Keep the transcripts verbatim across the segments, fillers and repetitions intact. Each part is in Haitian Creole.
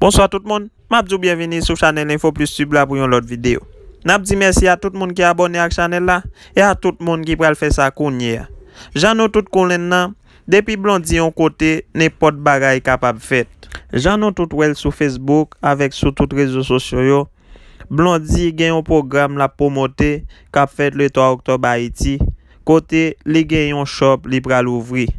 Bonswa tout moun, m ap di w byenvini sou chanèl Info Plus Tube la pou yon lòt videyo. N ap di mèsi a tout moun ki abòne ak chanèl la e a tout moun ki pral fè sa kounye a. Jan nou tout konnen l nan, depi Blondy yon kote, nenpòt bagay kapab fèt. Jan nou tout wè l sou Facebook avèk sou tout rezo sosyo yo, Blondy gen yon pwogram l ap pwomote k ap fèt le twa oktòb Ayiti, kote li gen yon shop li pral ouvri.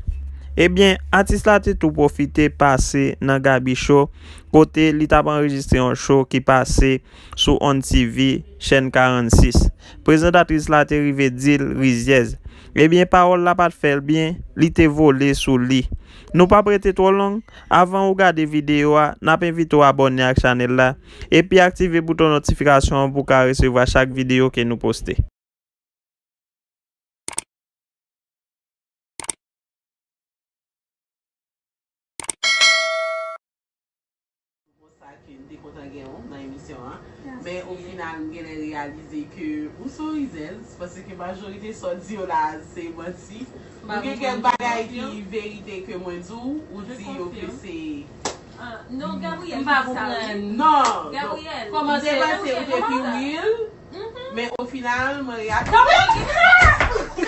Ebyen, atis la te tou pwofite pase nan Gaby Show, kote li t ap anrejistre yon show ki pase sou Onn T V, chèn karannsis. Prezantatris la te rive di l rizyèz. Ebyen, pawòl la pa t fè l byen, li te vole sou li. Nou p ap rete twò long, avan ou gade videyo a, n ap envite w abòne ak chanèl la, epi aktive bouton notifikasyon an pou w ka resevwa chak videyo ke nou poste. Bon, sa ke m te kontan gen w nan emisyon an. Men o final, m genlè reyalize ke ou se yon rizèz, paske majorite sa w di yo la, se manti. Ou gen kèk bagay ki verite ke mwen di w, ou di yo ke se... Ah, non, Gabriel, m pa konprann. Non. Gabriel. Kòman se pase ou te pi real, men o final, mwen reyalize... Gabriel, ki